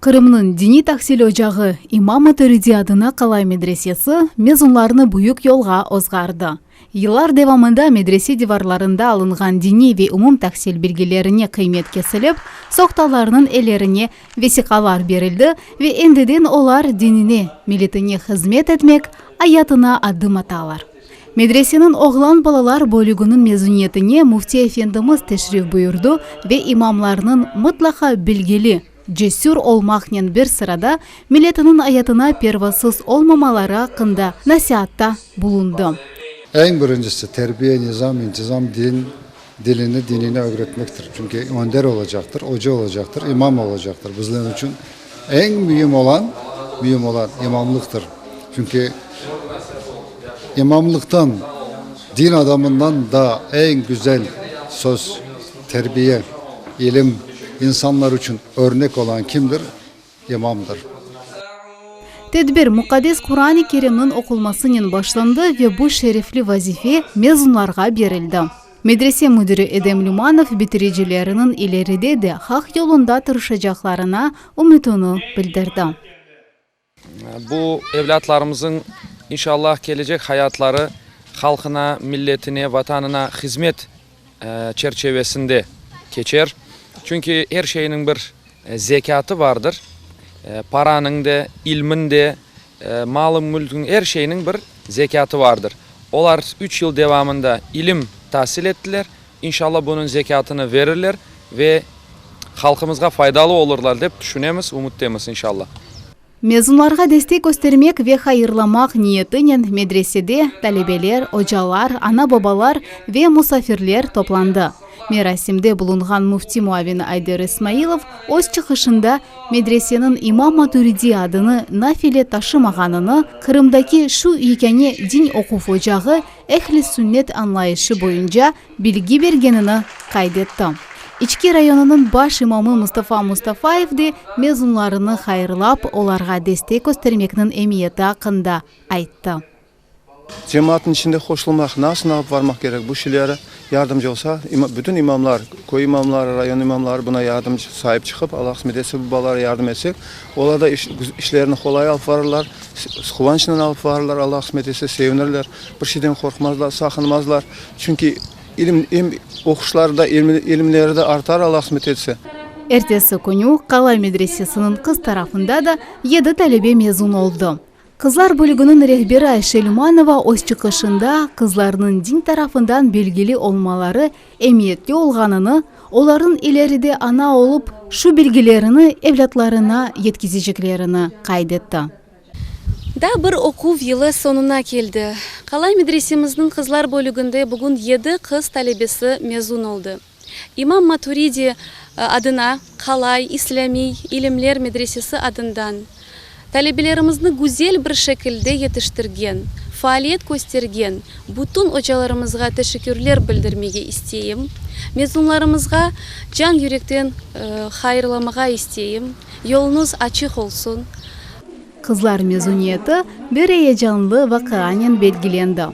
Qırımnıñ diniy tahsil ocağı İmam Maturidi adına Qalay medresesi mezunlarnı büyük yolğa ozğardı. Yıllar devamında medrese divarlarında alınğan diniy ve umum tahsil bilgilerine qıymet kesilip, sohtalarnıñ ellerine vesiqalar berildi ve endiden olar dinine, milletine hızmet etmek ayatına adım atalar. Medreseniñ oğlan balalar bölüginiñ mezuniyetine müfti efendimiz teşrif buyurdı ve imamlarnıñ mıtlaqa bilgili, cesür olmaqnen bir sırada milletiniñ ayatına pervasız olmamaları aqqında nasiatta bulundı. Eñ birincisi, terbiye, nizam, intizam, din, dilini, dinini ögretmektir. Çünki önder olacaqtır, oca olacaqtır, imam olacaqtır. Bizler içün eñ müim olan, müim olan imamlıqtır. Çünki imamlıqtan, din adamından da eñ güzel söz, terbiye, ilim, insanlar içün örnek olan kimdir? İmamdır. Tedbir muqaddes Quran-ı Kerimniñ oqulmasınen başlandı ve bu şerefli vazife mezunlarğa berildi. Medrese müdiri Edem Lümanov bitiricileriniñ ileride de Haq yolunda tırışacaqlarına ümütini bildirdi. Bu evlâtlarımızıñ, inşallah, kelecek hayatları halqına, milletine, Vatanına hizmet çerçevesinde keçer. Çünki er şeyniñ bir zekâtı vardır. Paranıñ de, ilmiñ de, malı-mülküñ, er şeyniñ bir zekâtı vardır. Olar üç yıl devamında ilim tasil ettiler. İnşallah, bunıñ zekâtını verirler ve halqımızğa faydalı olurlar, dep tüşünemiz, ümüttemiz, inşallah. Mezunlarğa destek köstermek ve hayırlamaq niyetinen medresede talebeler, ocalar, ana-babalar ve musafirler toplandı. Merasimde bulunğan müfti muavini Ayder İsmailov öz çıqışında medreseniñ İmam Maturidi adını nafile taşımağanını, Qırımdaki şu yekâne din oquv ocağı Ehl-i sünnet añlayışı boyunca bilgi bergenini qayd etti. İçki rayonınıñ baş imamı Mustafa Mustafayev de mezunlarını hayırlap, olarğa destek köstermekniñ emiyeti aqqında ayttı. Cemaatnıñ içinde qoşulmaq, nasıl alıp varmaq kerek, bu şeyleri yardımcı olsa, bütün imamlar, köy imamları, rayon imamları buna yardımcı, saip çıqıp, Alla qısmet etse, bu balalara yardım etsek, olar da işlerini qolay alıp varırlar, quvançnen alıp varırlar, Alla qısmet etse, sevinirler, bir şeyden qorqmazlar, saqınmazlar. Çünki ilim, em oquşları da, ilimleri de artar, Alla qısmet etse. Ertesi künü Qalay medresesiniñ qız tarafında da yedi talebe mezun oldı. Qızlar bölüginiñ rehberi Ayşe Lümanova öz çıqışında qızlarnıñ din tarafından bilgili olmaları emiyetli olğanını, olarnıñ ileride ana olıp, şu bilgilerini evlâtlarına yetkizeceklerini qayd etti. Daa bir oquv yılı soñuna keldi. Qalay medresemizniñ qızlar bölüginde bugün yedi qız talebesi mezun oldı. İmam Maturidi adına Qalay islâmiy ilimler medresesi adından talebelerimizni güzel bir şekilde yetiştirgen, faaliyet köstergen bütün ocalarımızğa teşekkürler bildirmege isteyim. Mezunlarımızğa can-yürekten hayırlamağa isteyim. Yoluñız açıq olsun! Qızlar mezuniyeti bir eyecanlı vaqianen belgilendi.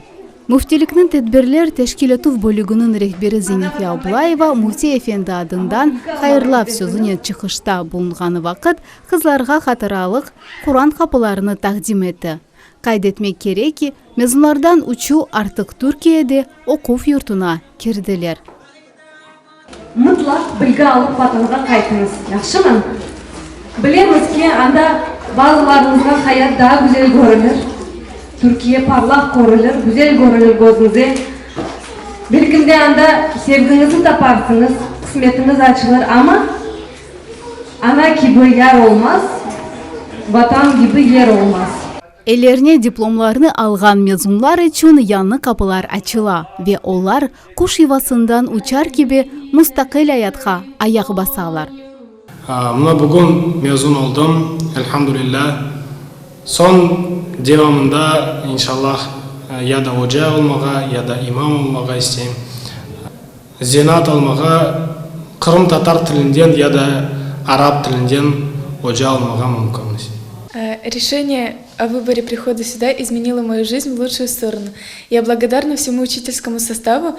Müftilikniñ tedbirler teşkil etüv bölüginiñ rehberi Zenife Ablayeva müfti efendi adından hayırlav sözünen çıqışta bulunğanı vaqıt qızlarğa hatıralıq Quran qapılarını taqdim etti. Qayd etmek kerek ki, mezunlardan üçü artıq Türkiyede oquv yurtuna kirdiler. Mıtlaq bilgi alıp Vatanğa qaytıñız, yahşımı? Bilemiz ki, anda bazılarıñızğa hayat daa güzel körünir, Türkiye parlaq körünir, güzel körünir közüñize. Belkim de anda sevgiñizni taparsıñız, qısmetiñiz açılır, amma ana kibi yar olmaz, Vatan kibi yer olmaz. Ellerine diplomlarnı alğan mezunlar içün yañı qapılar açıla ve olar quş yuvasından uçar kibi mustaqil ayatqa ayaq basalar. Mına bugün mezun oldım, elhamdülillah. Soñ devamında, inşallah, ya da oca olmağa, ya da imam olmağa isteyim. Zenaat almağa qırımtatar tilinden ya da arap tilinden oca olmağa mümkün. Rişeniye. О выборе прихода сюда изменило мою жизнь в лучшую сторону. Я благодарна всему учительскому составу,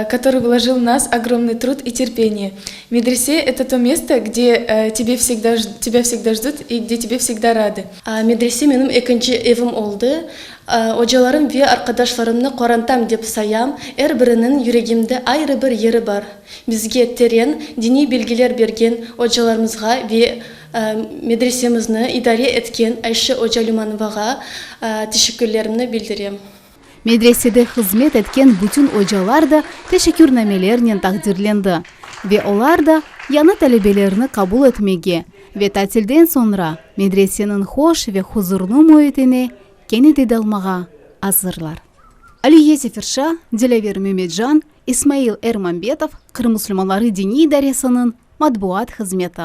который вложил в нас огромный труд и терпение. Медресе – это то место, где тебе всегда, тебя всегда ждут и где тебе всегда рады. Medrese menim ekinci evim oldı. Ocalarım ve arqadaşlarımnı qorantam dep sayam, er biriniñ yüregimde ayrı bir yeri bar. Bizge teren diniy bilgiler bergen ocalarımızğa ve medresemizni idare etken Ayşe oca Lümanovağa teşekkürlerimni bildirem. Medresede hızmet etken bütün ocalar da teşekkürnamelernen taqdirlendi ve olar da yañı talebelerni qabul etmege ve tatilden soñra medreseniñ hoş ve huzurlı müitine kene de dalmağa azırlar. Aliye Seferşa, Dilâver Memetcan, İsmail Ermambetov, Qırım musulmanları diniy idaresiniñ matbuat hızmeti.